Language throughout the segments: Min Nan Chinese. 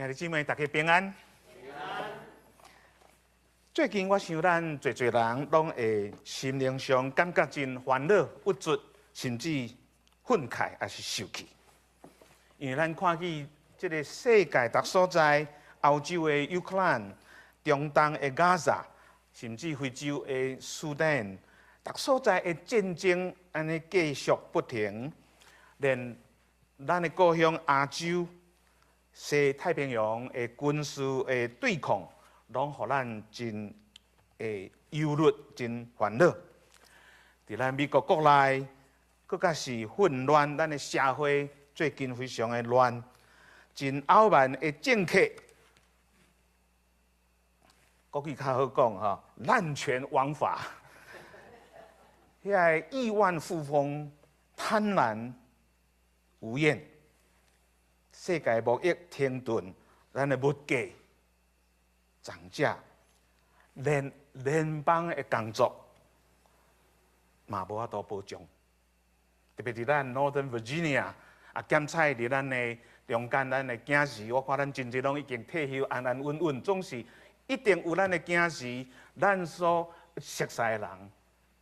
兄弟姊妹，大家平安。最近我想咱濟濟人攏會心靈上感覺真煩惱、鬱卒，甚至憤慨，抑是受氣。因為咱看見這个世界逐所在，歐洲的烏克蘭、中東的加沙，甚至非洲的蘇丹，逐所在的戰爭按呢繼續不停，連咱的故鄉亞洲、西太平洋的軍事的對抗，攏予咱真會憂慮、真煩惱。佇咱美國國內，閣較是混亂，咱的社會最近非常的亂，真傲慢的政客，國語較好講吼，濫權枉法，遐個億萬富翁貪婪無厭，世界貿易停頓，咱的物價漲價，連聯邦的工作嘛無法度保障，特別佇咱 Northern Virginia 啊，檢採佇咱的中間，咱的囝兒，我看咱真濟攏已經退休，安安穩穩，總是一定有咱的囝兒，咱所熟似的人，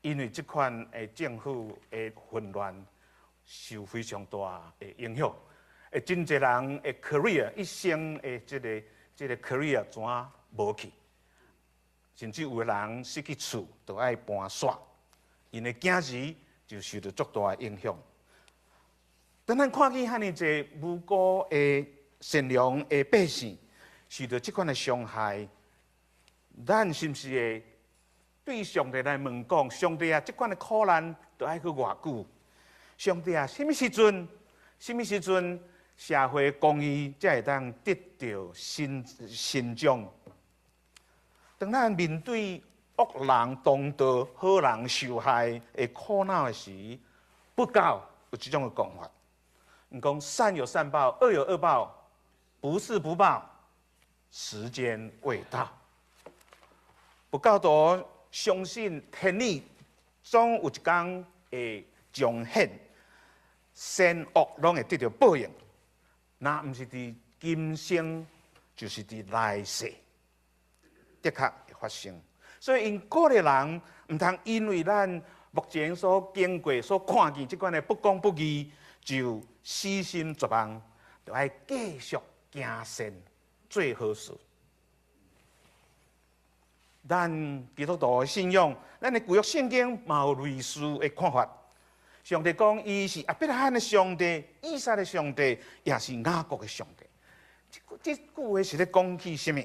因為這款的政府的混亂，受非常大的影響，會真濟人的 career 一生的這個 career 怎無去，甚至有的人失去厝，就愛搬徙，𪜶的囝兒就受著足大的影響。當咱看見遐爾濟無辜的善良的百姓受著這款的傷害，咱是毋是會對上帝來問講：上帝啊，這款的苦難著愛閣偌久？上帝啊，啥物時陣？啥物時陣社會公義才會當得著伸張？當咱面對惡人當道、好人受害的苦惱的時，佛教有這種的講法。𪜶講善有善報，惡有惡報，不是不報，時間未到。佛教徒相信天理總有一工會彰顯，善惡攏會得著報應。若毋是佇今生，就是佇來世，的確會發生。所以，𪜶鼓勵人毋通因為咱目前所經過、所看見這款的不公不義，就死心絕望，著愛繼續行善、做好事。咱基督徒的信仰，咱的舊約聖經嘛有類似的看法。上帝講，伊是亞伯拉罕的上帝、以撒的上帝，也是雅各的上帝。這句話是咧講起啥物？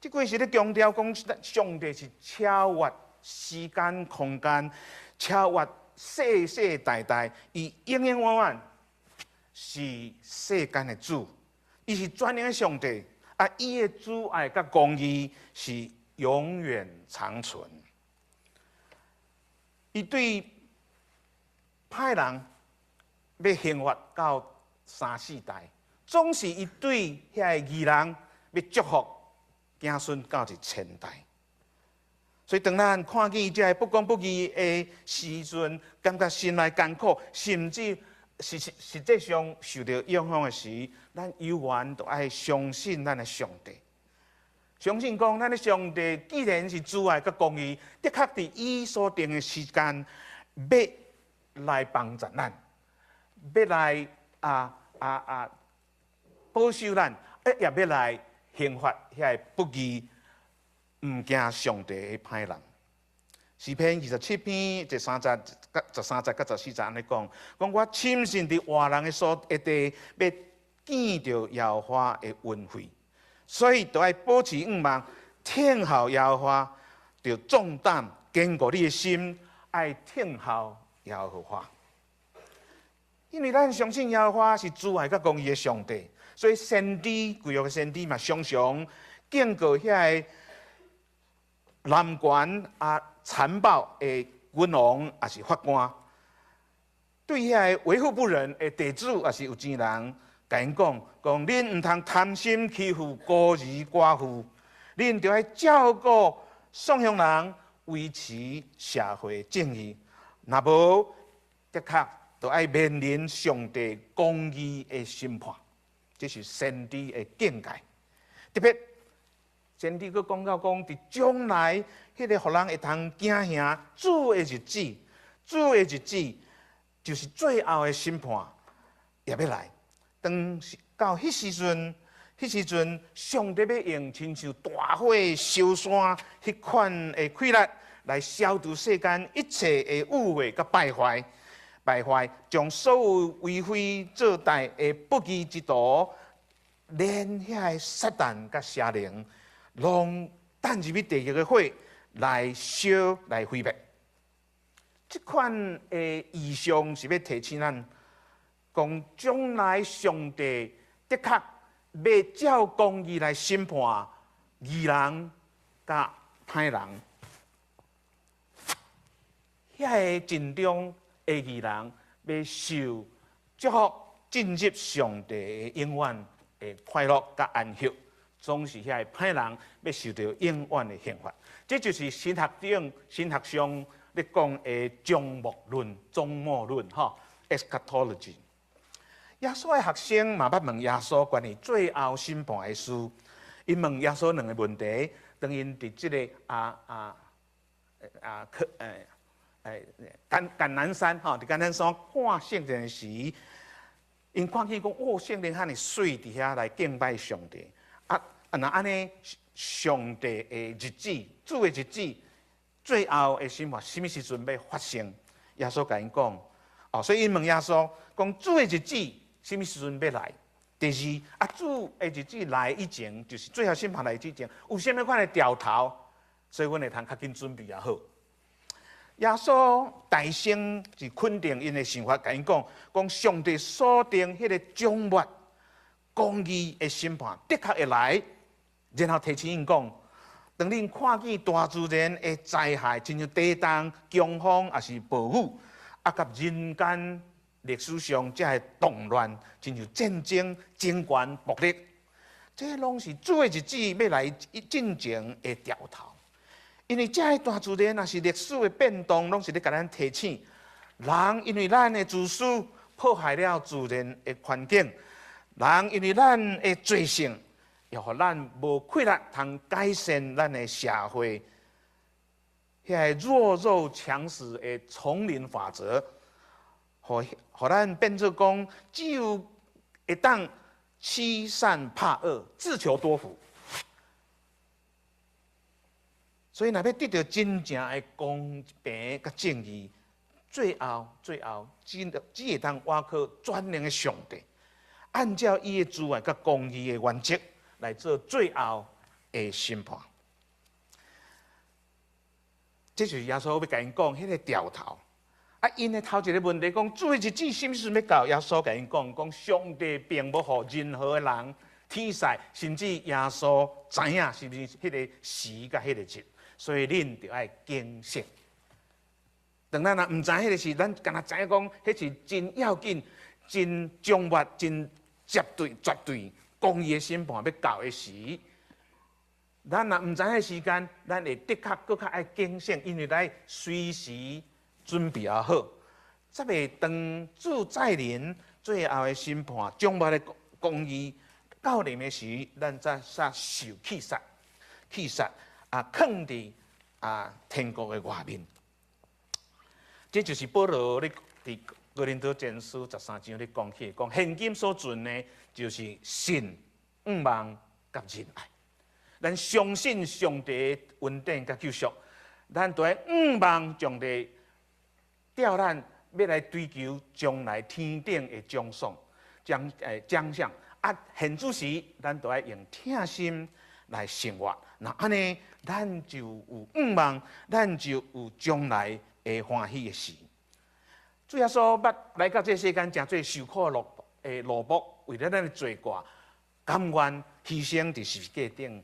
這句話是咧強調講，上帝是超越時間空間，超越世世代代，伊永永遠遠是世間的主，伊是全能的上帝。啊，伊的慈愛佮公義是永遠長存。伊對歹人欲刑罰到三四代，總是伊對遐個義人欲祝福子孫到一千代。所以當咱看見這个不公不義的時陣，感覺心內艱苦，甚至實際上受著影響的時，咱猶原著愛相信咱的上帝，相信講咱的上帝既然是慈愛佮公義，的確佇伊所定的時間，欲來幫助咱，欲來保守咱，也欲來刑罰遐个不義、毋驚上帝的歹人。詩篇27篇13節佮14節按呢講，講我深信佇活人的所在地，欲見著耶和華的恩惠，所以著愛保持仰望，聽候耶和華，著壯膽堅固你的心，愛聽候耶和華。因為咱相信耶和華是慈愛佮公義的上帝，所以先知舊約的先知嘛，常常警告遐個濫權啊、殘暴的君王，抑是法官，對遐个為富不仁的地主，抑是有錢人，共𪜶講講，恁毋通貪心欺負孤兒寡婦，恁著愛照顧喪鄉人，維持社會正義。若無，的確著愛面臨上帝公義的審判。這是先知的警戒。特別先知閣講到講，佇將來彼個予人會通驚嚇主的日子，主的日子就是最後的審判也欲來。當到彼時陣，彼時陣上帝欲用親像大火燒山彼款的氣力來消除世間一切的污穢佮敗壞，敗壞將所有為非作歹的不義之徒，連遐个撒旦佮邪靈，攏擲入去地獄的火來燒來毀滅。這款的異象是欲提醒咱，講將來上帝的確欲照公義來審判義人佮歹人。遐个陣中的義人欲受祝福，進入上帝的永遠的快樂佮安息，總是遐个歹人欲受著永遠的刑罰。這就是神學頂、神學上咧講的終末論、終末論，吼，eschatology。耶穌的學生嘛捌問耶穌關於最後審判的事，𪜶問耶穌兩个問題，當𪜶佇這个可橄欖山吼，佇橄欖山看聖殿時，𪜶看見講，哦，聖殿遐爾媠，佇遐來敬拜上帝。啊，若按呢，上帝的日子，主的日子，最後的審判，啥物時陣欲發生？耶穌共𪜶講，哦，所以𪜶問耶穌講，主的日子，啥物時陣欲來？第二，啊，主的日子來以前，就是最後審判來之前，有啥物款的兆頭？所以阮會通較緊準備也好。耶穌大聲是肯定𪜶的想法，共𪜶講，講上帝所定彼个終末公義的審判的確會來，然後提醒𪜶講，當恁看見大自然的災害，親像地動、強風，抑是暴雨，啊，佮人間歷史上這个動亂，親像戰爭、爭權、暴力，這攏是主的日子欲來進前的兆頭。因為這个大自然，抑是歷史的變動，攏是咧共咱提醒，人因為咱的自私破壞了自然的環境，人因為咱的罪性，又予咱無氣力通改善咱的社會，遐个弱肉強食的叢林法則，予咱變做講，只有會當欺善怕惡，自求多福。所以，若欲得著真正的公平佮正義，最後、最後，只會當倚靠全能的上帝，按照伊的慈愛佮公義的原則來做最後的審判。這就是耶穌欲共𪜶講彼个兆頭。啊，𪜶的頭一个問題講，主的日子啥物時陣欲到？耶穌共𪜶講，講上帝並無予任何的人、天使，甚至耶穌知影是毋是彼个時佮彼個日。所以恁著愛警醒。當咱若毋知彼个時，咱敢若知影講，彼是真要緊、真終末、真絕對、絕對公義的審判欲到的時，咱若毋知彼時間，咱會的確閣較愛警醒，因為來隨時準備好，才袂當主再臨最後的審判、終末的公義到臨的時，咱才煞受氣殺、氣殺。啊，囥佇天國的外面，這就是保羅咧佇哥林多前書13章咧講起，講現今所存的，就是信、向望、佮仁愛。咱相信上帝的恩典佮救贖，咱著愛向望上帝調咱欲來追求將來天頂的獎賞、獎賞。啊，現此時咱著愛用疼心來生活。若按呢，咱就有向望，咱就有將來會歡喜的時。主耶穌捌來到這世間，成做受苦的奴僕，為了咱的罪過，甘願犧牲佇十字架頂，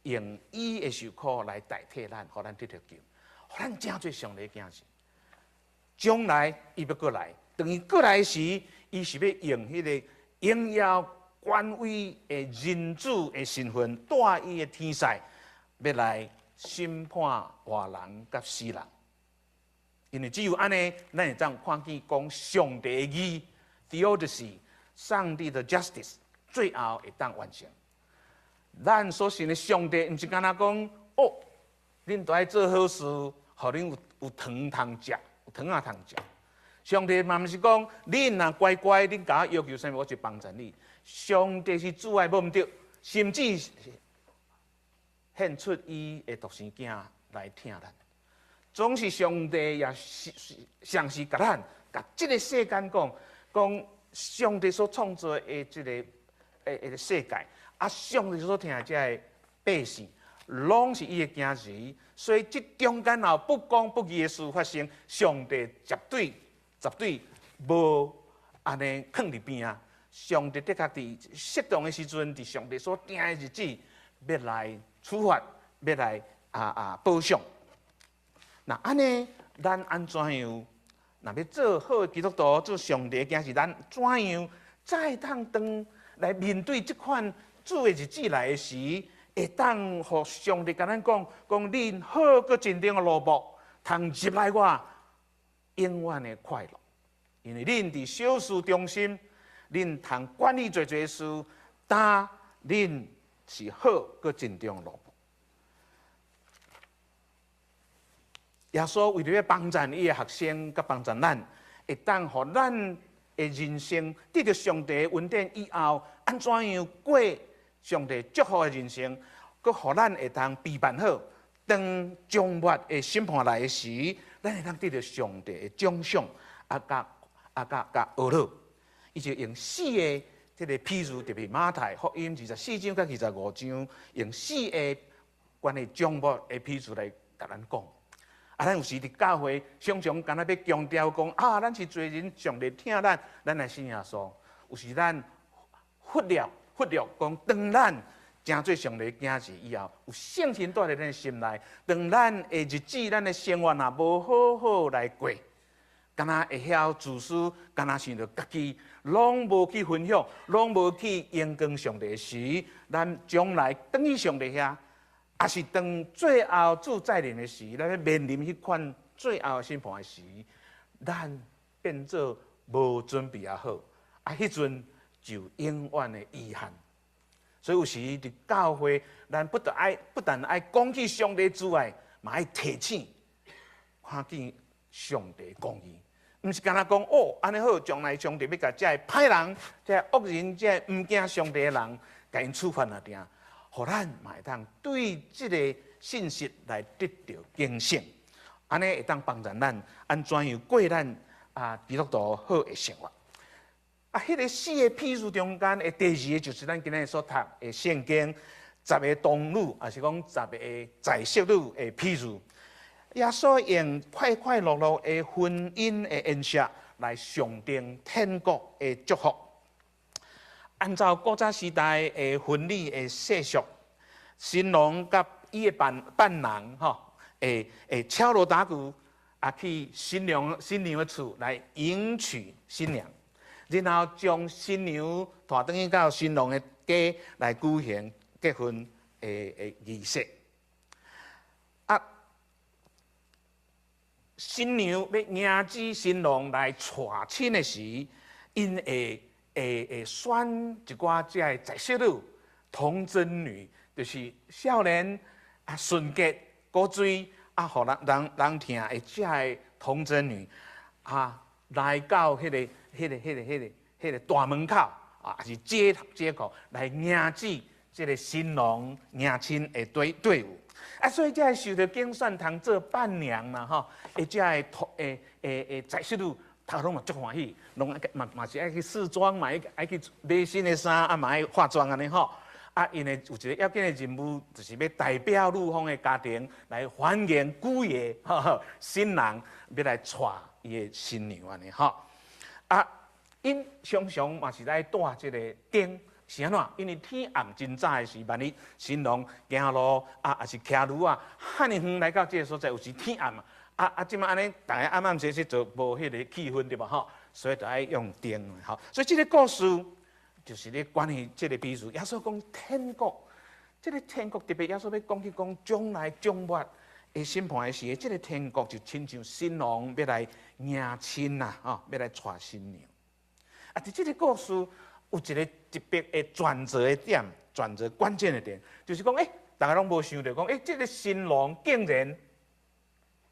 用伊的受苦來代替咱，予咱得著救，予咱成做上帝囝兒。將來伊欲閣來，當伊閣來時，伊是欲用彼个榮耀權威的人子的身份，帶伊的天使，欲來審判活人佮死人。因為只有按呢，咱會當看見講上帝的義，theodicy，上帝的 justice，最後會當完成。咱所信的上帝，毋是干焦講哦，恁都愛做好事，予恁有糖通食，有糖仔通食。上帝嘛毋是講，恁若乖乖，恁共我要求啥物，我就幫助你。上帝是慈愛無毋對，甚至獻出伊的獨生囝來疼咱。總是上帝也是嘗試共咱，共這个世間講，講上帝所創造的這个世界，啊，上帝所疼的這个百姓，攏是伊的囝兒，所以這中間有不公不義的事發生，上帝絕對絕對無按呢囥佇邊仔。上帝的確佇適當的時陣，佇上帝所定的日子，欲來處罰，欲來報賞。那按呢，咱按怎樣？若欲做好的基督徒，做上帝的囝兒，咱怎樣才會當當來面對這款主的日子來的時，會當予上帝共咱講，講恁好閣真忠的奴僕，通入來我永遠的快樂。因為恁佇小事忠心，恁通管理濟濟事，但恁是好閣真忠的奴僕。耶穌為著欲幫贊伊的學生，佮幫贊咱，會當予咱的人生得著上帝的恩典以後，按怎樣過上帝祝福的人生，閣予咱會當備辦好，當終末的審判來的時，咱會當得著上帝的獎賞，啊，佮啊佮佮呵咾。伊就用四个這个譬喻，特別馬太福音24章佮25章，用四个關於終末的譬喻來共咱講。啊，咱有時佇教會常常敢若欲強調講啊，咱是罪人，上帝疼咱，咱來信耶穌。有時咱忽略講，當咱成做上帝囝兒以後，有聖神住佇咱心內，當咱的日子、咱的生活若無好好來過，敢若會曉自私，敢若想著家己，攏無去分享，攏無去榮光上帝時，咱將來轉去上帝遐，抑是當最後主再臨的時，咱欲面臨彼款最後的審判的時，咱變做無準備仔好，啊，彼陣就永遠的遺憾。所以有時佇教會，咱不但愛講起上帝慈愛，嘛愛提醒，看見上帝公義，毋是干焦講哦，按呢好，將來上帝欲共這个歹人、這个惡人、這个毋驚上帝的人，共𪜶處罰爾定，予咱嘛會當對這个信息來得著警醒，按呢會當幫助咱按怎樣過咱基督徒好的生活。啊，彼个四个譬喻中間的第二个，就是咱今日所讀的聖經十个童女，抑是講十个才色女的譬喻。耶穌用快快樂樂的婚姻的宴席來象徵天國的祝福。按照古早時代的婚禮的習俗，新郎佮伊的伴郎吼，會敲鑼打鼓，啊去新娘的厝來迎娶新娘，然後將新娘帶轉去到新郎的家來舉行結婚的儀式。啊，新娘欲迎接新郎來娶親的時，𪜶會選一寡這个才色女、童貞女，就是少年啊、純潔、古錐啊，予人疼的這个童貞女啊，來到彼个大門口啊，抑是街口來迎接這个新郎迎親的隊伍。啊，所以這个受著揀選通做伴娘啦，吼，的這个童的的的才色女，頭攏嘛足歡喜，攏愛嘛是愛去試妝，嘛愛去買新的衫，啊嘛愛化妝按呢吼。啊，𪜶的有一個要緊的任務，就是欲代表女方的家庭來歡迎久違新郎，欲來娶伊的新娘按呢吼。啊，𪜶常常嘛是來帶這个燈，是按怎？因為天暗真早的時，萬一新郎行路啊，抑是騎驢仔，遐爾遠來到這个所在，有時天暗啊。啊，這擺按呢，逐家暗暗細細就無彼个氣氛對無吼？所以就愛用燈吼。所以這个故事就是咧關於這个比喻。耶穌講天國，這个天國特別耶穌欲講去講將來終末的審判的時，這个天國就親像新郎欲來迎親啦，吼，欲來娶新娘。啊，佇這个故事有一个特別的轉折的點，轉折關鍵的點，就是講，大家攏無想著講，這個新郎竟然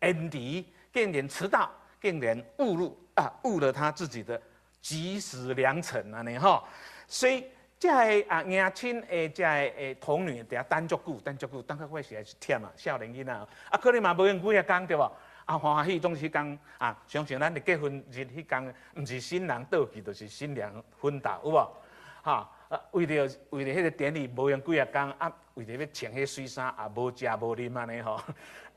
延遲，竟然遲到，竟然誤入啊，誤了他自己的吉時良辰按呢吼，所以這个迎親的這个童女佇遐等足久，等足久，等到尾實在是忝啊，少年囡仔啊，可能嘛無閒幾仔工對無？啊，歡歡喜總是彼工啊，常常咱佇結婚日彼工，毋是新郎倒去，就是新娘昏倒，有無？哈，啊，為著彼个典禮無閒幾仔工，啊，為著欲穿彼媠衫，也無食無啉按呢吼，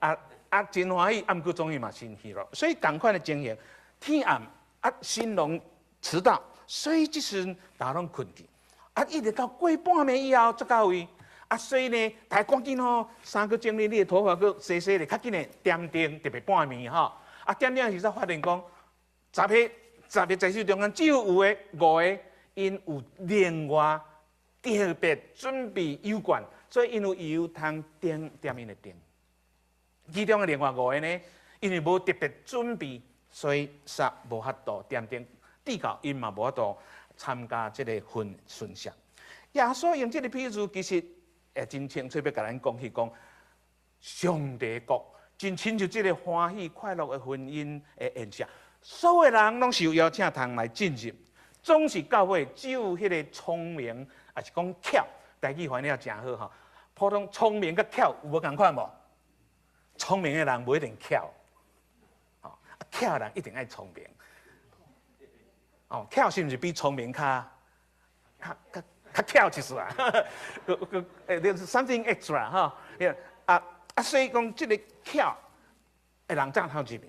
啊啊，真歡喜，啊，毋過終於嘛真喜樂，所以仝款的情形，天暗啊，新郎遲到，所以這時陣大家攏睏去，啊，一直到過半暝以後才到位。啊，所以呢，大家趕緊吼，衫閣整理，你的頭髮閣洗洗咧，較緊的點燈，特別半暝吼。啊，點燈時才發現講，十個在室中間只有有的五个，𪜶有另外特別準備油罐，所以𪜶有油通點點𪜶的燈。其中的另外五个呢，因為無特別準備，所以煞無法度點燈，至到𪜶嘛無法度參加這个婚宴席。耶穌用這个譬喻，其實會真清楚欲共咱講去講，上帝國真親像這个歡喜快樂的婚姻的宴席，所有人攏受邀請通來進入，總是到尾只有彼个聰明，抑是講巧，台語翻譯誠好吼。普通聰明佮巧有無仝款無？聰明的人無一定巧，吼，巧的人一定愛聰明。哦，巧是毋是比聰明較較較較巧一絲啊？閣閣，there's something extra 吼，啊啊，所以講這个巧的人才通入去。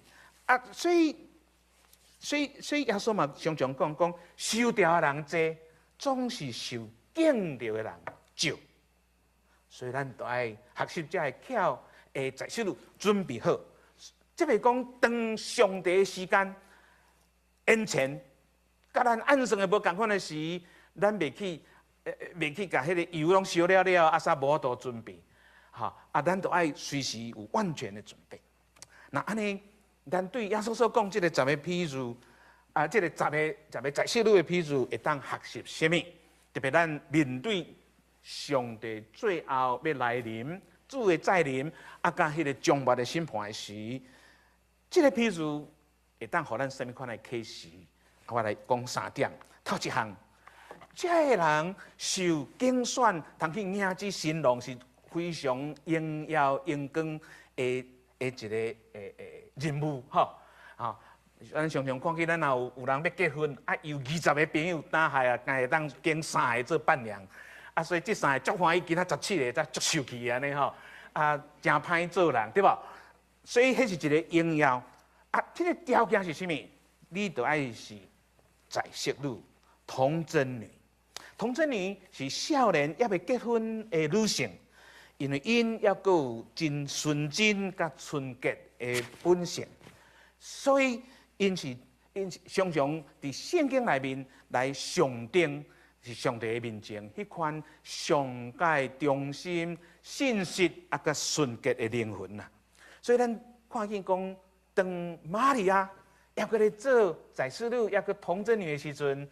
啊，所以耶穌嘛常常講講，受召的人濟，總是受揀著的人少。所以咱都愛學習這个巧的在室女準備好。這袂講當上帝的時間延前，佮咱按算的無仝款的時，咱袂去共彼个油攏燒了了，啊，煞無法度準備，吼啊，咱都愛隨時有萬全的準備。那按呢，咱對耶穌所講這個十个譬喻，啊，這個十個在室女的譬喻，會當學習啥物？特別咱面對上帝最後欲來臨，主的再臨，啊，佮彼个終末的審判的時，這个譬喻會當予咱啥物款的啟示？我來講三點。頭一項，這个人受揀選，通去迎接新郎是非常榮耀榮光的一个任務，吼啊！咱常常看見咱若有人欲結婚，啊，有20个朋友擔下啊，敢會當揀三个做伴娘，啊，所以這三个足歡喜，其他17個才足受氣按呢吼，啊，誠歹做人，對無？所以彼是一个榮耀，啊，這个條件是啥物？你著愛是在室女、童貞女，童貞女是少年猶未結婚的女性，因為𪜶猶閣有真純真佮純潔的本性，所以𪜶是常常佇聖經內面來象徵是上帝的面前，彼款上蓋忠心、信實啊，佮純潔的靈魂啊。所以咱看見講，當瑪利亞猶閣咧做在室女，猶閣童貞女的時陣，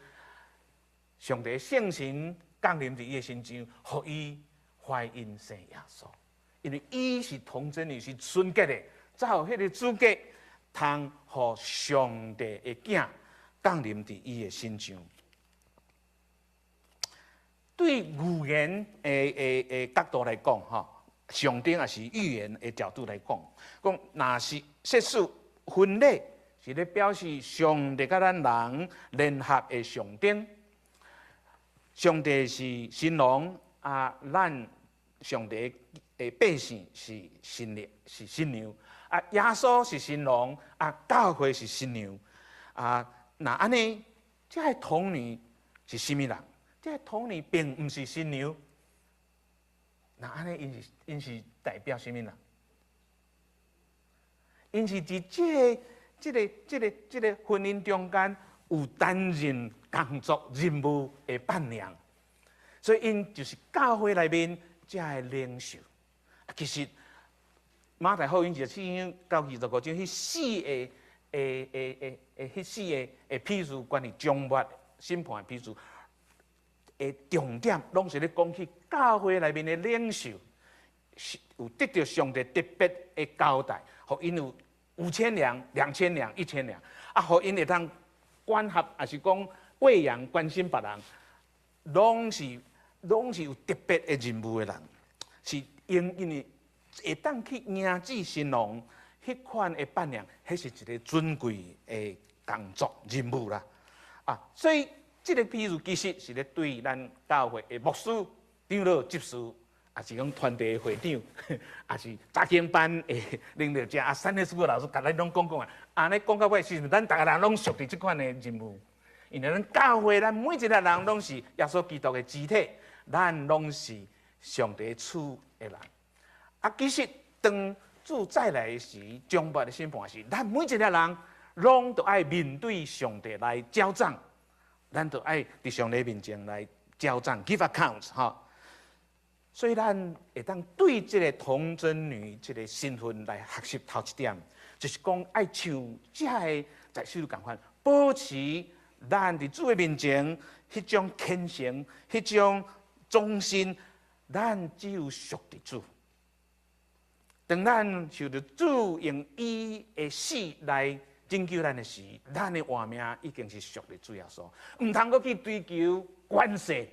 上帝聖神降臨佇伊的身上，予伊懷孕生耶穌。因為伊是童貞女，是純潔的，才有彼个資格通予上帝的囝降臨佇伊的身上。對預言的角度來講，吼，象徵抑是預言的角度來講，講若是設使婚禮是咧表示上帝佮咱人聯合的象徵，上帝是新郎啊，咱上帝的百姓是新娘，是新娘啊，耶穌是新郎啊，教會是新娘啊。若按呢，這个童女是啥物人？這个童女並毋是新娘，若按呢，𪜶是代表啥物人？𪜶是佇這个婚姻中間有擔任工作任務的伴娘，所以𪜶就是教會內面這个領袖。其實馬太福音24章到25章，彼四个的譬喻，關於終末審判的譬喻，的重點，攏是咧講起教會內面的領袖，是有得著上帝特別的交代，予𪜶有5000兩、2000兩、1000兩，啊，予𪜶會當管轄，抑是講餵養、關心別人，攏是有特別的任務的人，是因為會當去迎接新郎，彼款的伴娘，彼是一个尊貴的工作任務啦。啊，所以這个比喻其實是咧對咱教會的牧師、長老、執事，抑是講團體的會長，抑是查經班的領導者，啊，Sunday school 老師，共咱攏講講啊。按呢講到尾，是毋是咱逐个人攏屬佇這款的任務？因為咱教會，咱每一个人攏是耶穌基督的肢體，咱攏是上帝賜的人。啊，其實當主再來時，終末的審判時，咱每一个人攏都愛面對上帝來繳賬，咱都愛佇上帝面前來繳賬，give accounts 吼。所以咱會當對這个童貞女這个身份來學習頭一點，就是講愛像遮个在世女仝款，保持咱佇主的面前彼種虔誠、彼種忠心，咱只有屬佇主。當咱受著主用伊的死來拯救咱的時，咱的活命已經是屬佇主耶穌，毋通閣去追求權勢，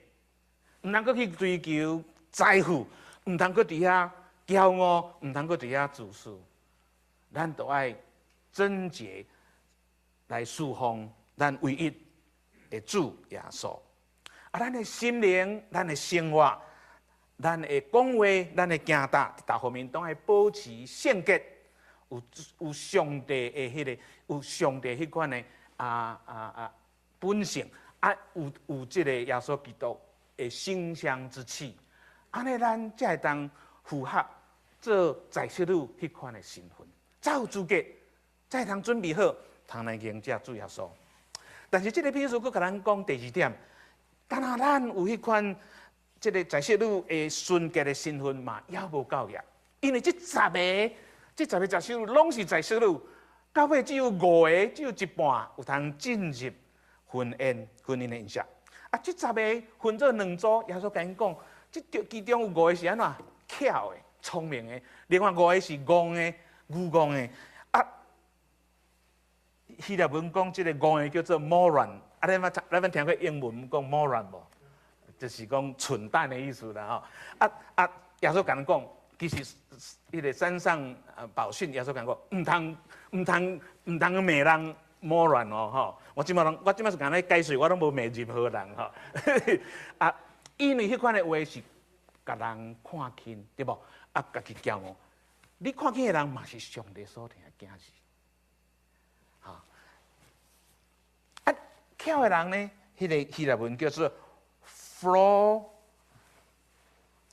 毋通閣去追求財富，毋通閣佇遐驕傲，毋通閣佇遐自私，咱都愛貞潔來侍奉咱唯一的主耶穌。啊，咱的心靈、咱的生活、咱的講話、咱的行踏，逐方面都愛保持聖潔，有上帝的彼个，有上帝彼款的本性，啊，有這个耶穌基督的形象之氣，按呢咱才會當符合做在室女彼款的身份，才有資格，才會通準備好，通來迎接主耶穌。但是這个比喻閣共咱講第二點，敢若咱有彼款這个在室女的純潔的身份嘛，猶無夠額，因為這十個在室女攏是在室女，到尾只有五个，只有一半有通進入婚宴、婚姻的宴席。啊，這十个分做兩組，耶穌共𪜶講，這其中有五个是按怎巧的、聰明的，另外五个是戇的、愚戇的。啊，希臘文講這个戇的叫做 moron，啊，你捌聽過英文講 moron 無？就是講蠢蛋的意思啦吼。啊啊，耶穌共𪜶講，其實彼个山上寶訓，耶穌共𪜶講，毋通罵人 moron 哦吼。我這擺是共你解釋，我攏無罵任何人吼。啊，因為彼款的話是共人看輕，對無？啊，家己驕傲。你看輕的人嘛是上帝所疼的囝兒。吼。啊，巧的人呢，彼个希臘文叫做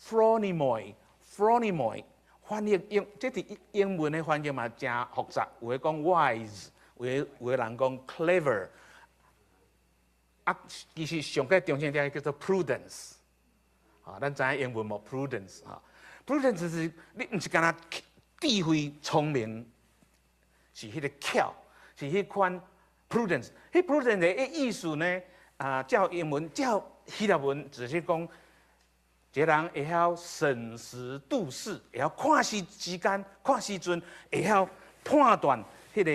phronimoi，phronimoi，翻譯英，這佇英文的翻譯嘛誠複雜，有的講 wise，有的人講 clever。啊，其實上蓋中正點叫做 prudence。啊，咱知影英文無 prudence 哈，prudence 是你毋是干焦智慧聰明，是彼个巧，是彼款 prudence。彼 prudence 的意思呢，啊，照英文照希臘文，只是講，一個人會曉審時度勢，會曉看時間、看時陣，會曉判斷彼個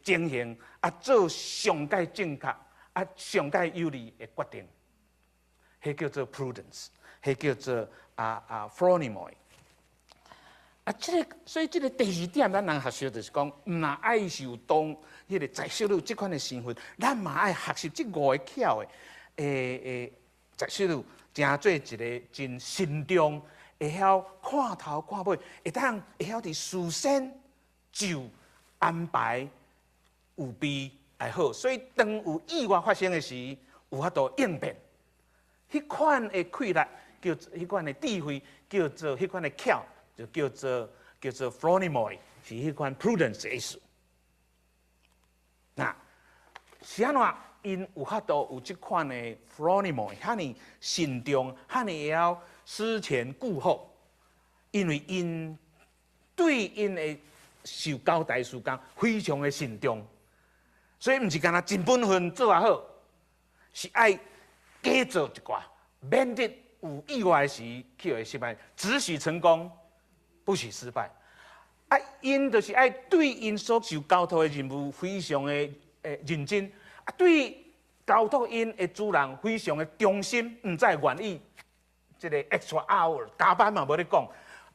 情形，啊，做上蓋正確、啊，上蓋有利的決定，彼叫做 prudence，彼叫做phronimoi。啊，這个所以這个第二點，咱通學習就是講，毋若愛受當彼个在室女這款的身份，咱嘛愛學習這五个巧的，在室女，成做一个真慎重，會曉看頭看尾，會當會曉佇事先就安排預備來好，所以當有意外發生的時，有法度應變。彼款的氣力，叫彼款的智慧，叫做彼款的巧，就叫做 phronimoi，是彼款 prudence 的意思。那是按怎？𪜶有法度有這款的 phronimoi，遐爾慎重，遐爾會曉思前顧後，因為𪜶對𪜶的受交代事工非常的慎重，所以毋是干焦盡本分做也好，是愛加做一寡，免得有意外時去予失敗，只許成功，不許失敗。啊，𪜶就是愛對𪜶所受交託的任務非常的認真，啊，對交託𪜶的主人非常的忠心，毋才會願意這个 extra hour 加班嘛無咧講，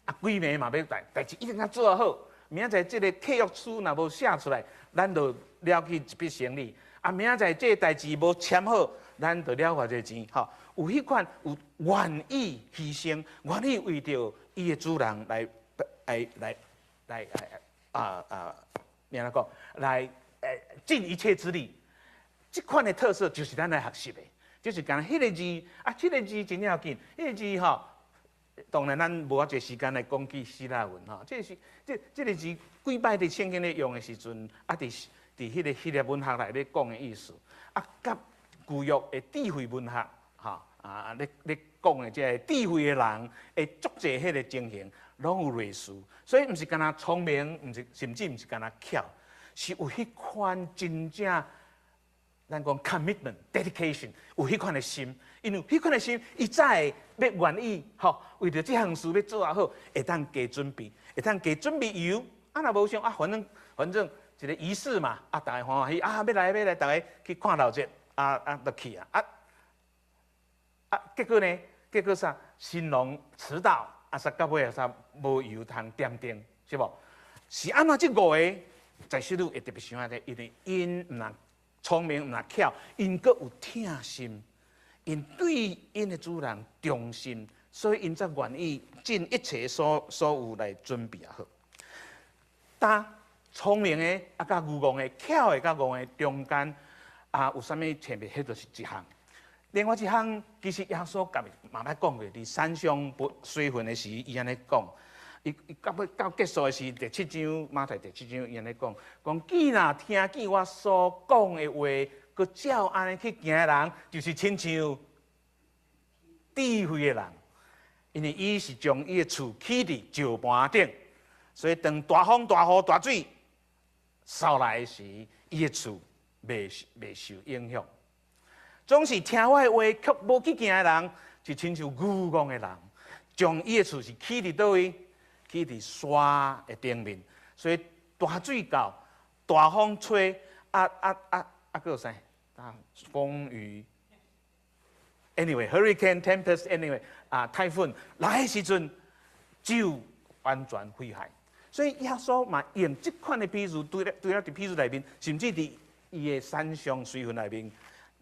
啊，規暝嘛欲代代誌一定愛做好。明仔載這个契約書若無寫出來，咱就了去一筆生意。啊，明仔載這个代誌無簽好，咱就了偌濟錢。吼，有彼款有願意犧牲，願意為著伊的主人來來來來按怎講來盡一切之力。這款的特色就是咱來學習的，就是講彼个字啊，這个字真要緊，彼个字吼，當然咱無遐濟時間來講起希臘文吼，這是這个字幾擺佇聖經咧用的時陣，啊，佇彼个希臘文學內咧講的意思，啊，佮舊約的智慧文學，吼啊，咧講的這个智慧的人會足濟彼个情形，攏有類似，所以毋是干焦聰明，毋是甚至毋是干焦巧，是有彼款真正。咱講 commitment、dedication，有彼款的心，因為彼款的心，伊才會欲願意吼，為著這項事欲做好，會當加準備，會當加準備油。啊，若無想啊，反正一个儀式嘛，啊，逐家歡歡喜啊，欲來欲來，逐家去看鬧熱，啊啊，就去啊，啊啊，結果呢？結果啥？新郎遲到，啊，煞到尾啊，煞無油通點燈，是無？是按怎這五個在使女會特別想這個，因為𪜶毋但聰明毋但巧，𪜶閣有疼心，𪜶對𪜶的主人忠心，所以𪜶才願意盡一切所有來準備好。當聰明的啊，佮愚戇的，巧的佮戇的中間啊，有啥物差別？彼就是一項。另外一項，其實耶穌家己嘛捌講過，佇山上隨魂的時，伊按呢講。伊到尾到結束的時，第七章馬太第七章，伊按呢講，講既若聽見我所講的話，閣照按呢去行的人，就是親像智慧的人，因為伊是將伊的厝起佇石盤頂，所以當大風大雨大水掃來的時，伊的厝袂受影響。總是聽我的話卻無去行的人，就親像愚戇的人，將伊的厝是起佇佗位？起佇沙的頂面，所以大水到，大風吹，啊啊啊啊，閣有啥？啊，風雨。Anyway，hurricane tempest，anyway，啊，typhoon 來的時陣就完全毀壞。所以耶穌嘛用這款的比喻，除了佇比喻內面，甚至佇伊的山上隨魂內面，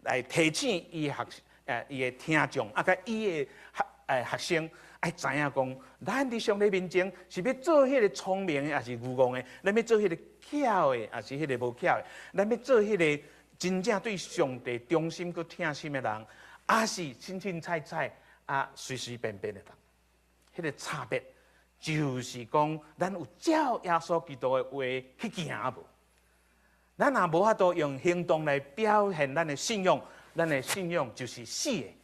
來提醒伊的聽眾，啊，佮伊的學生愛知影講，咱佇上帝面前是欲做彼个聰明的，抑是愚戇的？咱欲做彼个巧的，抑是彼个無巧的？咱欲做彼个真正對上帝忠心閣疼心的人，抑是凊凊彩彩啊隨隨便便的人？彼个差別就是講，咱有照耶穌基督的話去行無？咱若無法度用行動來表現咱的信仰，咱的信仰就是死的，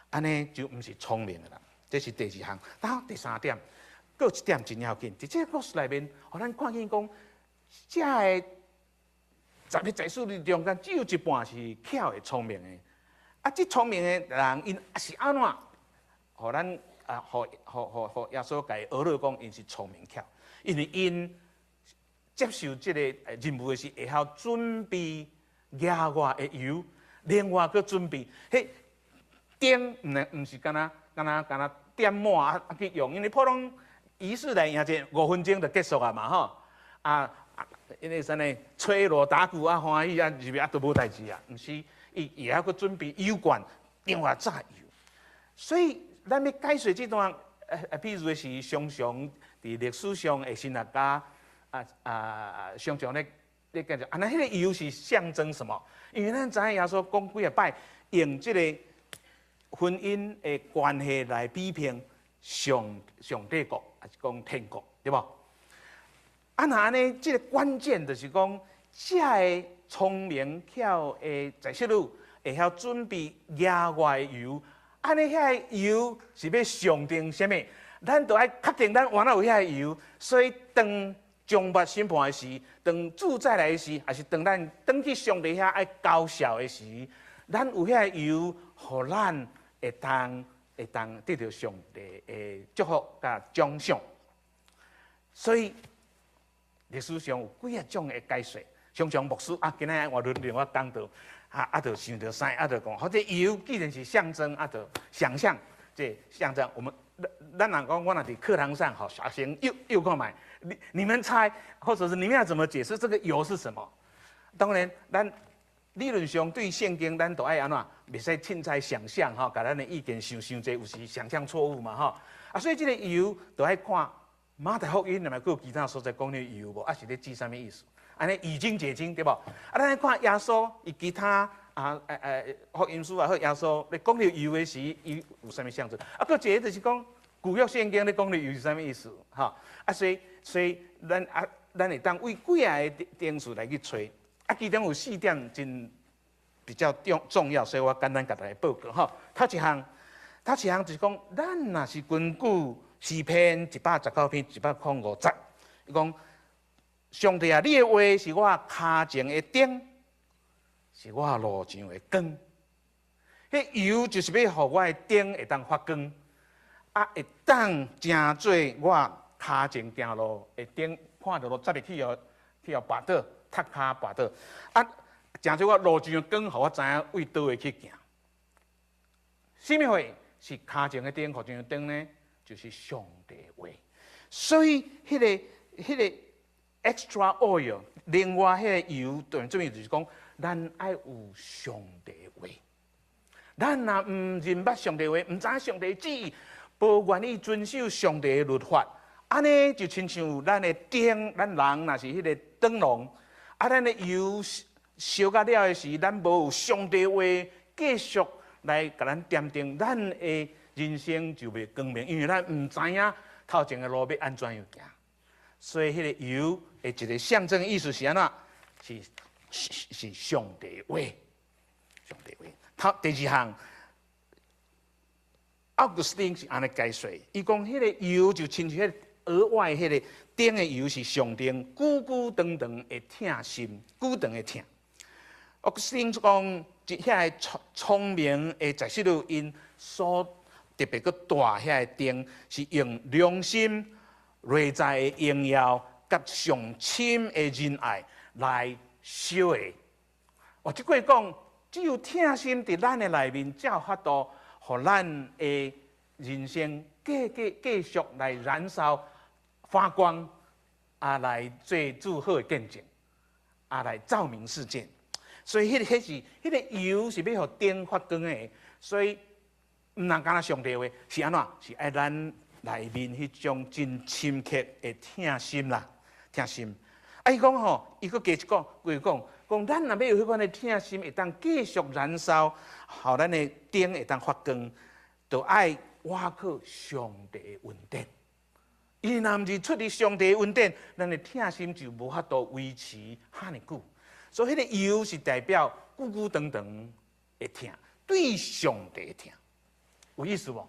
按呢就毋是聰明的人。這是第二項。然後第三點，閣有一點真要緊，佇這个故事內面，予咱看見講，這个10个才子女中間，只有一半是巧的聰明的。啊，這聰明的人，𪜶是按怎？予咱啊，予耶穌共伊學講，𪜶是聰明巧，因為𪜶接受這个任務的時，會曉準備額外的油，另外閣準備。彼燈毋是干焦點滿啊去用，因為普通儀式來贏者5分鐘就結束啊嘛吼。啊啊，因為啥呢？吹鑼打鼓啊，歡喜啊，入去啊都無代誌啊。毋是，伊會曉閣準備油罐，另外炸油。所以咱欲解說這段，比如是常常佇歷史上的神學家啊啊，常常咧講著，啊，那彼個油是象徵什麼？因為咱知影耶穌講幾仔擺，用這個婚姻的關係來比拼上帝國，抑是講天國，對無？啊，若按呢，這個關鍵就是講，這个聰明巧的才子女會曉準備額外的油，按呢遐个油是欲象徵啥物？咱著愛確定咱原來有遐个油，所以當終末審判的時，當主再來的時，抑是當咱轉去上帝遐愛交數的時，咱有遐个油，予咱會當得著上帝的祝福佮獎賞。所以歷史上有幾仔種的解說，常常牧師啊，今仔日我輪到我講道，啊啊，就想著啥，啊就講，或者油既然是象徵，啊就想象，這象徵我們咱若講，我若佇課堂上，吼，學生又又看覓，你們猜，或者是你們要怎麼解釋這個油是什麼？當然，咱理論上對聖經，咱都愛按怎，袂使凊彩想象吼，共咱的意見想傷濟，有時想象錯誤嘛吼。啊，所以這個油都愛看馬太福音，抑閣有其他所在講的油無？啊，是咧指啥物意思？按呢以經解經對無？啊，咱來看耶穌伊其他啊，福音書也好，耶穌咧講著油的時，伊有啥物象徵？啊，閣一個就是講舊約聖經咧講著油是啥物意思？吼，啊，所以咱啊，咱會當為幾仔个定數來去揣。啊，其中有四點真比較重要，所以我簡單共大家報告吼。頭一項就是講，咱若是根據詩篇119篇105節，伊講上帝啊，你的話是我跤前的燈，是我路上的光。彼油就是欲予我的燈會當發光，啊，會當成做我跤前行路的燈，看著路才袂去予跋倒，踢跤跋倒。啊，成做我路上的光，予我知影為佗位去行。啥物貨是跤前的燈，路上的燈呢？就是上帝話。所以，彼個 extra oil，另外彼個油，對，這邊就是講，咱愛有上帝話。咱若毋認捌上帝話，毋知影上帝旨意，無願意遵守上帝的律法，按呢就親像咱的燈，咱人若是彼個燈籠，啊，咱的油燒甲了的時，咱無有上帝話繼續來共咱點燈，咱的人生就袂光明，因為咱毋知影頭前的路欲按怎樣行。所以，彼個油的一個象徵意思是按怎？是上帝話，上帝話。頭第二項，奧古斯丁是按呢解說，伊講彼個油就親像彼個額外彼個燈的油是象徵久久長長的疼心，久長的疼。奧古斯丁講，遐個聰明的在世路𪜶所特別閣大遐个燈，是用良心內在的榮耀佮上深的仁愛來燒的。哦，這句講，只有疼心佇咱的內面，才有法度，予咱的人生繼續來燃燒、發光，啊，來做主好的見證，啊，來照明世界。所以，彼個彼是彼個油是欲予燈發光的，所以毋通干焦上帝話，是按怎？是愛咱內面彼種真深刻的疼心啦，疼心。啊，伊講吼，伊閣加一講，伊講講咱若欲有彼款的疼心，會當繼續燃燒，予咱的燈會當發光，就愛倚靠上帝的恩典。伊若毋是出佇上帝的恩典，咱的疼心就無法度維持遐爾久。所以，彼個油是代表久久長長的疼，對上帝的疼，有意思無？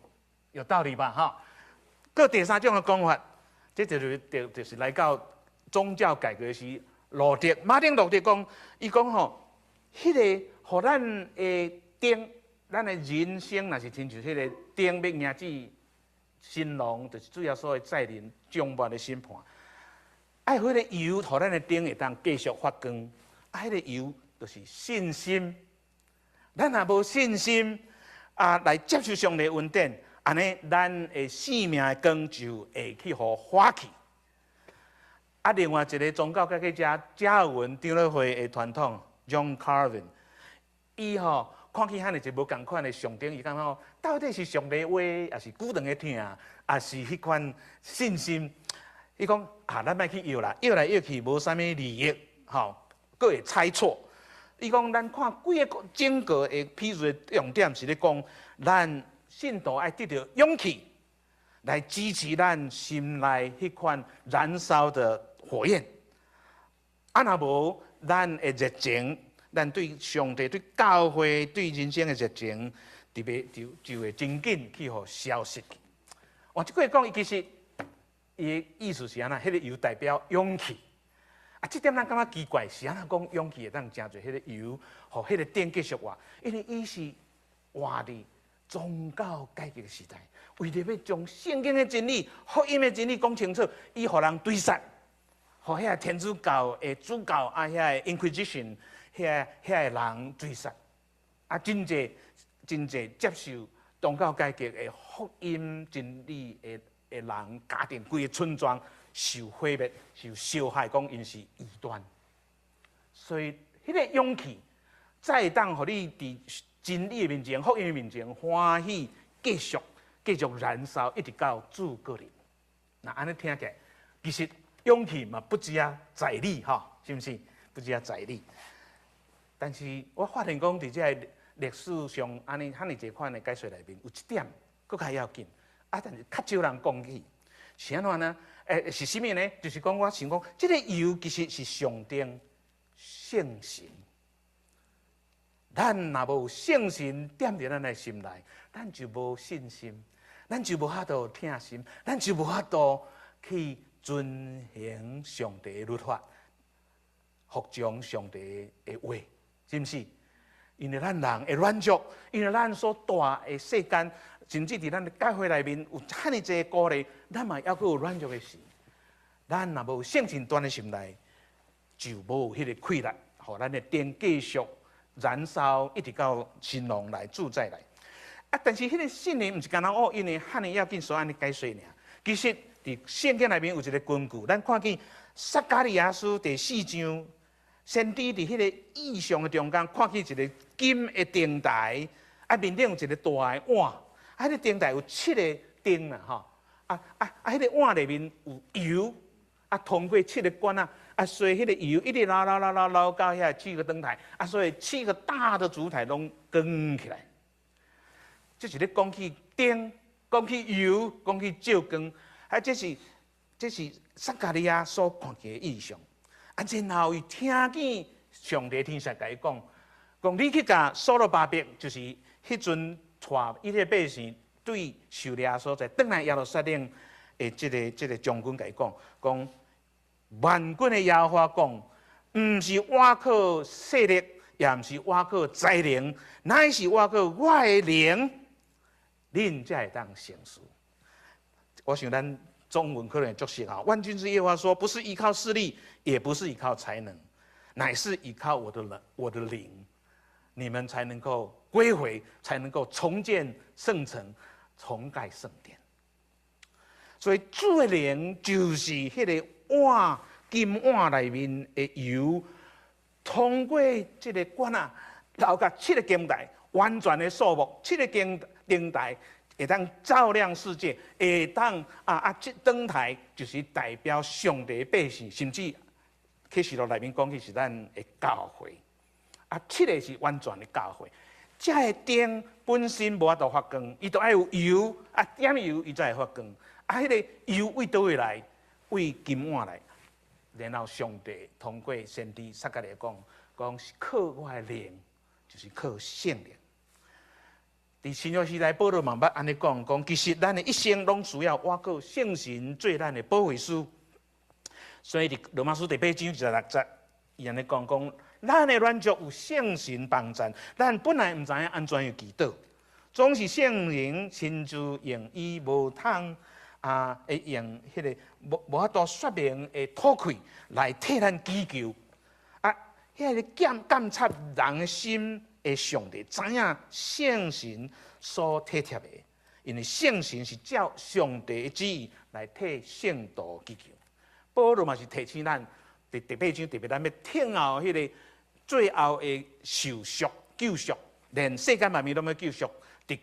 有道理吧？哈。閣第三種的講法，這就是來到宗教改革時，路德馬丁路德講，伊講吼，彼個予咱的燈，咱的人生若是親像彼個燈欲迎至新郎，就是主耶穌的再臨終末的審判。愛彼個油，予咱的燈會當繼續發光。啊，彼個油就是信心。咱若無信心啊，來接受上帝恩典，按呢，咱的生命的光就會去予花去。啊，另外一個宗教改革家加爾文長老會的傳統 John Calvin，伊吼看起遐爾濟無仝款的上頂，伊感覺到底是上帝話，抑是久長的疼，抑是彼款信心？伊講啊，咱莫去臆啦，臆來臆去無啥物利益，吼，閣會猜錯。伊講咱看規个整個的批示的重點是咧講，咱信徒愛得著勇氣來支持咱心內彼款燃燒的火焰。啊，若無咱的熱情，咱對上帝、對教會、對人生的熱情，特別就會真緊去予消失去。換一句話講，伊其實伊的意思是按怎？彼個油代表勇氣。啊，這點咱感覺奇怪，是按怎講勇氣會當成做彼個油，予彼個燈繼續活？因為伊是活佇宗教改革時代，為著欲將聖經的真理、福音的真理講清楚，伊予人追殺，予遐天主教的主教啊，遐個 Inquisition，遐個人追殺，啊，真濟真濟接受宗教改革的福音真理的人，家庭規个村莊受毀滅、受燒害，講𪜶是異端。所以，彼個勇氣，才會當予你佇真理的面前、福音的面前歡喜，繼續繼續燃燒，一直到主閣臨。若按呢聽起來，其實勇氣嘛不止啊在你吼，是毋是？不止啊在你。但是我發現講，佇這个歷史上，按呢遐爾濟款的解說內面，有一點閣較要緊，啊，但是較少人講起，是按怎呢？是啥物呢？就是講我想講，這个油其實是象徵聖神。咱若無聖神踮佇咱的心內，咱就無信心，咱就無法度疼心，咱就無法度去遵行上帝的律法，服從上帝的話，是毋是？因為咱人會軟弱，因為咱所蹛的世間，甚至佇咱的教會內面有遮爾濟鼓勵，咱嘛猶閣有軟弱的時。咱若無聖神踮佇心內，就無彼个氣力，予咱的燈繼續燃燒，一直到新郎來主再來。啊，但是彼个信念毋是干焦哦，因為遐爾要緊，所以按呢解說爾。其實佇聖經內面有一个根據，咱看見撒迦利亞書第四章，先知佇彼个異象的中間看見一个金的燈台，啊面頂有一个大的碗，啊，彼个燈台有七个燈啦，吼，啊啊啊，彼个碗內面有油，啊通過七个管仔，啊所以彼个油一直流流流流流到遐七个燈台，啊所以七個大的燭台攏光起來。這是咧講起燈，講起油，講起照光，啊，這是撒迦利亞所看見的異象。啊，然後伊聽見上帝天使共伊講，講你去共所羅巴伯，就是彼陣帶以色列百姓對受掠所在，轉來耶路撒冷的這个將軍共伊講，講萬軍的耶和華講，毋是倚靠勢力，也毋是倚靠才能，乃是倚靠我的靈，恁才會當成事。我想咱中文可能足熟啊。萬軍之耶和華說：不是依靠勢力，也不是依靠才能，乃是依靠我的靈，我的靈，你們才能夠歸回，才能夠重建聖城，重蓋聖殿。所以主的靈就是彼个碗金碗內面的油，通過這个管仔，流到七个燈台，完全的數目，七个燈燈台會當照亮世界，會當啊，這燈台就是代表上帝百姓，甚至啟示錄內面講起是咱的教會。啊，七个是完全的教會。這个燈本身無法度發光，伊都愛有油，啊點油伊才會發光。啊，彼个油對佗位來？對金碗來。然後上帝通過先知撒迦利亞講，講是靠我的靈，就是靠聖靈。佇新約時代，保羅嘛捌按呢講，講其實咱的一生攏需要倚靠聖神做咱的保惠師。所以佇羅馬書第八章26節，伊按呢講講，咱的軟弱有聖神幫贊，咱本來毋知影按怎樣祈禱，總是聖靈親自用伊無通啊，會用彼个無法度說明的吐氣來替咱祈求。啊，彼个鑑察人的心的上帝，知影聖神所體貼的，因為聖神是照上帝的旨意來替聖徒祈求。保羅嘛是提醒咱，佇第八章特別咱欲等候彼个最後的受贖救贖，連世間萬物攏欲救贖，直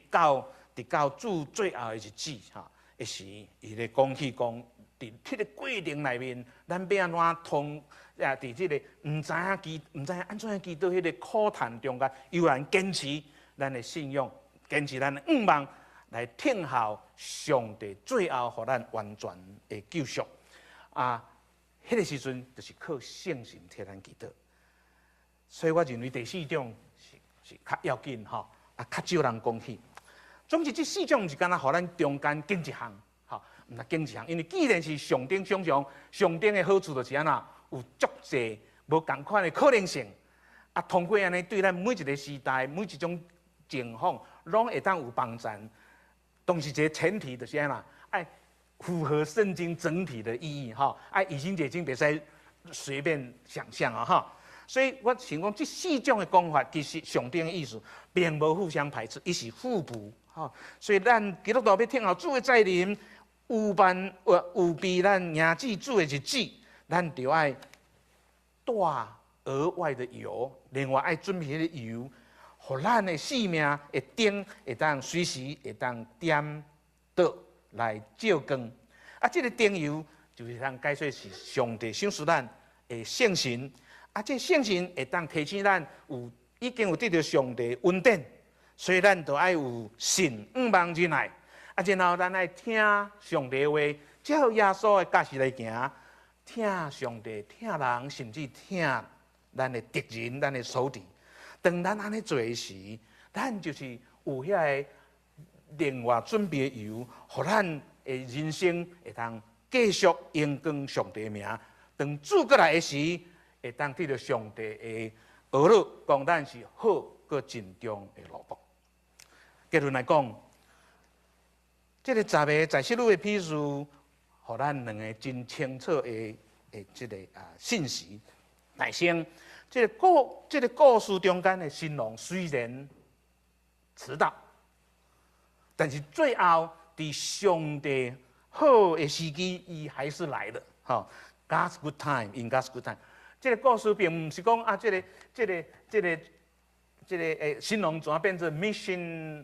到主最後的日子吼，的時，伊咧講起講，佇彼个過程內面，咱欲按怎通啊？佇這个毋知影按怎樣祈禱彼个苦嘆中間，依然堅持咱的信仰，堅持咱的向望，來等候上帝最後予咱完全的救贖。啊，彼个時陣就是靠聖神替咱祈禱。所以我認為第四種是較要緊吼，啊，較少人講起。總之，這四種毋是干焦予咱中間揀一項，吼，毋若揀一項，因為既然是上頂想像，上頂的好處就是按怎，有足濟無仝款的可能性。啊，通過按呢對咱每一个時代、每一種情況，攏會當有幫贊。當時這個前提就是按怎，愛符合聖經整體的意義吼，愛以經解經，袂使隨便想象啊哈。所以我想講，這四種的講法其實上頂的意思並無互相排斥，伊是互補吼。所以咱基督徒欲聽候主的再臨，預辦預備咱迎接主的日子，咱就愛帶額外的油，另外愛準備彼個油，予咱的生命的燈會當隨時會當點著來照光。啊，這個燈油就是通解說是上帝賞賜咱的聖神。啊，這聖神會當提醒咱有已經有得著上帝恩典，所以咱就愛有信仰望忍耐。啊，然後咱愛聽上帝話，照耶穌的教示來行，疼上帝、疼人，甚至疼咱的敵人、咱的仇敵。當咱按呢做時，咱就是有遐个另外準備的油，予咱的人生會當繼續榮光上帝的名。當主閣來的時，會當得著上帝的呵咾，講咱是好閣盡忠的奴僕。結論來講，這個十个在室女的比喻，予咱兩个真清楚的這個信息。來先，這個故事中間的新郎雖然遲到，但是最後佇上帝好的時機，伊還是來了。吼，God's good time in God's good time。這個故事並毋是講啊，這個新郎怎變做 mission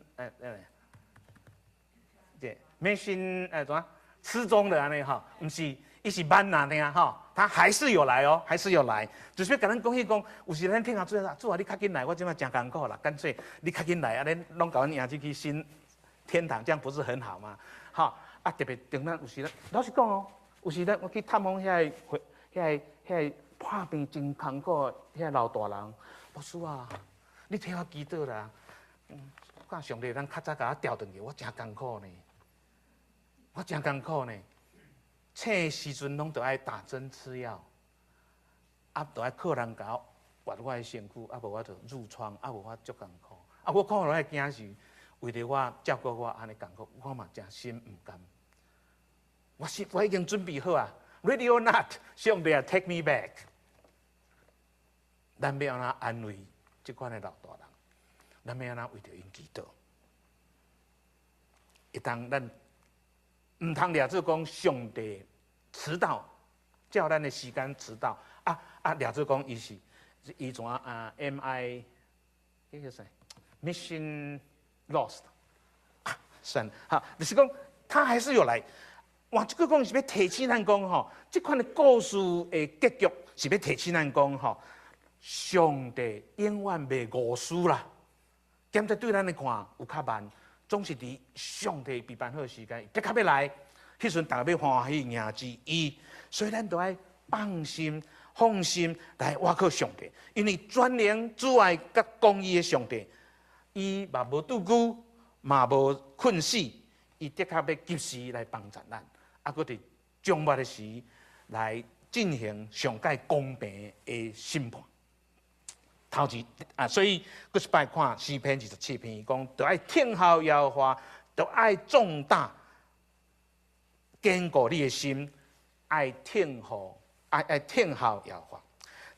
這 mission 怎失蹤的按呢吼，毋是，伊是慢爾吼，他還是有來哦，還是有來。就是欲共咱講彼講，有時咱聽下主啊，主啊，你較緊來，我這擺誠艱苦啦，乾脆你較緊來，按呢攏共阮迎進去新天堂，這樣不是很好嗎？吼，啊，特別當咱有時咱老實講哦，有時咱我去探訪遐個破病真艱苦的遐老大人，牧師啊，你替我祈禱啦，看上帝通較早共我調轉去，我誠艱苦呢，我誠艱苦呢。醒的時陣攏著愛打針吃藥，啊，著愛靠人共我活我的身軀，啊，無我就褥瘡，啊，無我足艱苦。啊，我看落來囝是為著我照顧我按呢艱苦，我嘛誠心毋甘。我是我已經準備好啊，Ready or not，上帝啊，take me back。咱欲按怎安慰這款的老大人？咱欲按怎為著𪜶祈禱？會當咱毋通掠做講上帝遲到，照咱的時間遲到啊啊！掠做講伊是伊怎啊？M I 這個啥？Mission lost 啊，算了哈，就是講他還是有來。哇！這句講是欲提醒咱講吼，這款的故事的結局是欲提醒咱講吼，上帝永遠袂誤事啦。兼且對咱來看有較慢，總是佇上帝預備好的時間，的確欲來，彼時陣逐家欲歡喜迎接伊，所以咱都愛放心、放心來倚靠上帝，因為全能、慈愛佮公義的上帝，伊嘛無拄久，嘛無睏死，伊的確欲及時來幫助咱，啊，閣佇終末的時來進行上蓋公平的審判。頭一啊，所以閣一擺看詩篇27篇，伊講，著愛聽候耶和華，著愛壯膽，堅固你的心，愛聽候，愛聽候耶和華。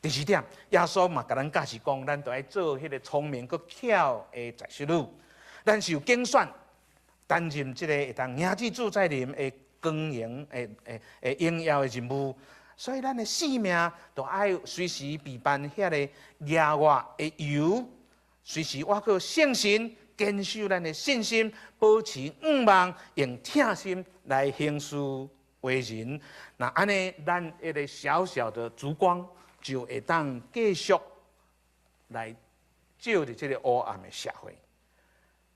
第二點，耶穌嘛共咱教示講，咱著愛做彼個聰明閣巧的在室女，咱是有揀選，擔任這個會當迎接主再臨的光榮的的的榮耀的任務。所以，咱的生命都愛隨時備辦遐个額外的油，隨時倚靠聖神，堅守咱的信心，保持仰望，用疼心來行事為人。若按呢，咱彼个小小的燭光就會當繼續來照佇這个黑暗的社會，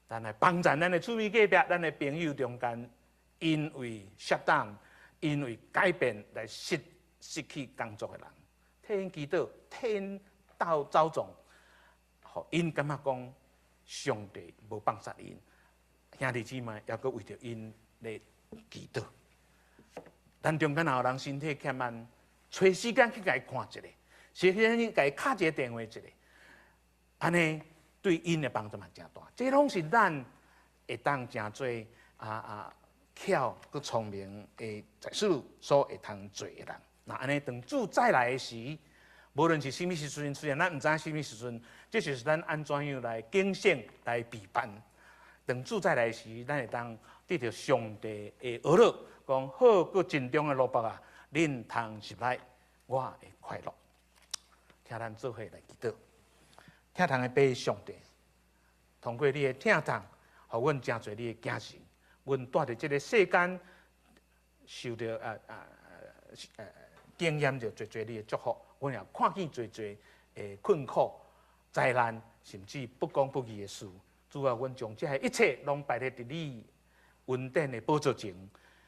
咱來幫助咱的厝邊隔壁、咱的朋友中間，因為適當，因為改變來失去工作的人，替𪜶祈禱，替𪜶鬥走狀，予𪜶感覺講上帝無放殺𪜶，兄弟姊妹，猶閣為著𪜶來祈禱。咱中間若有人身體欠安，揣時間去共伊看一下，時間去共伊敲一个電話一下，按呢，對𪜶的幫助嘛誠大。這攏是咱會當成做巧閣聰明的祭司所會通做的人。若按呢，當主再來的時，無論是啥物時陣出現，咱毋知影啥物時陣，這就是咱按怎樣來警醒、來備辦。當主再來時，咱會當得著上帝的呵咾，講好閣盡忠的奴僕啊，恁通入來我的快樂。請咱做伙來祈禱，疼痛的父上帝，通過你的疼痛，予阮成做你的囝兒。阮蹛佇這个世間，受著經驗著濟濟你的祝福，阮也看見濟濟的困苦、災難，甚至不公不義的事。主啊，阮將這彼一切攏擺佇你恩典的寶座前，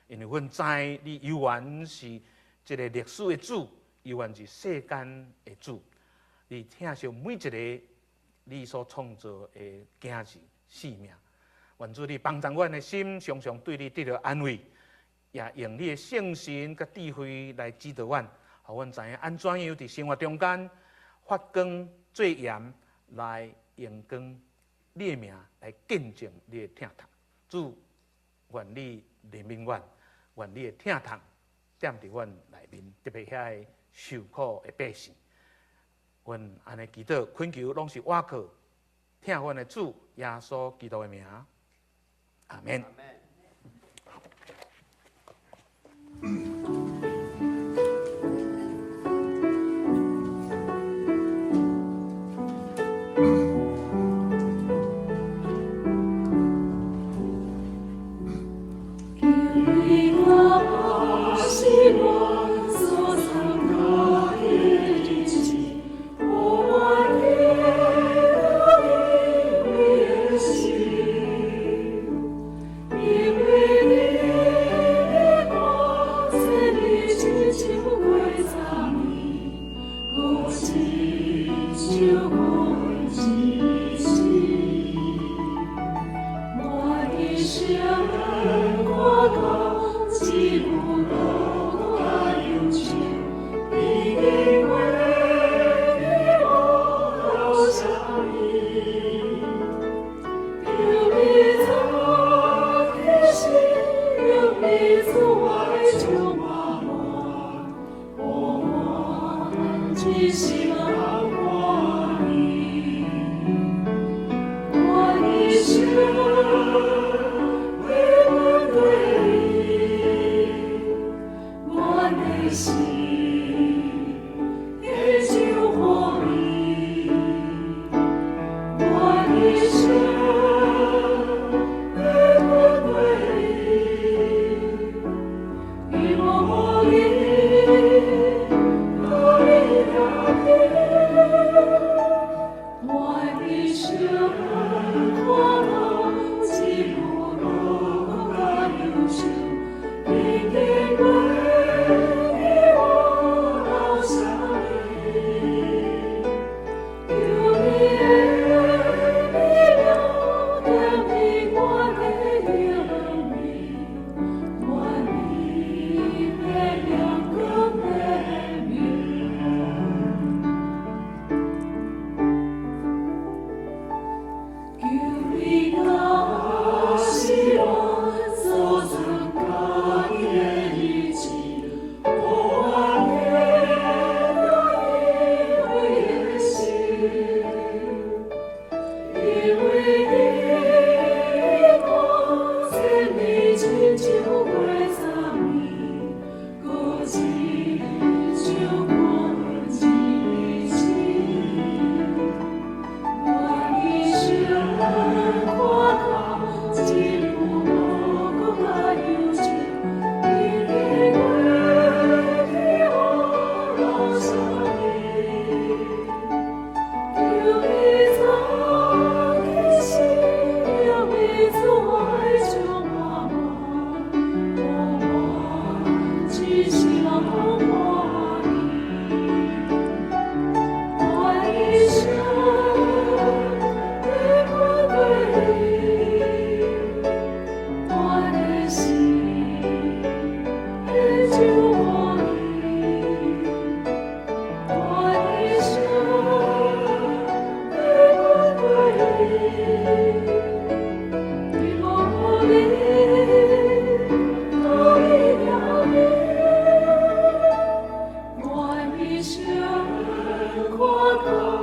因為阮知你猶原是這个歷史的主，猶原是世間的主。你疼惜每一个你所創造的囝兒性命。願主你幫助阮的心，常常對你得著安慰，也用你的聖神佮智慧來指導阮，予阮知影按怎樣佇生活中間發光做鹽，來榮光你的名，來見證你的疼痛。主，願你憐憫阮，願你的疼痛踮佇阮內面，特別遐个受苦的百姓。阮按呢祈禱懇求，攏是倚靠疼阮的主耶穌基督的名。阿們。我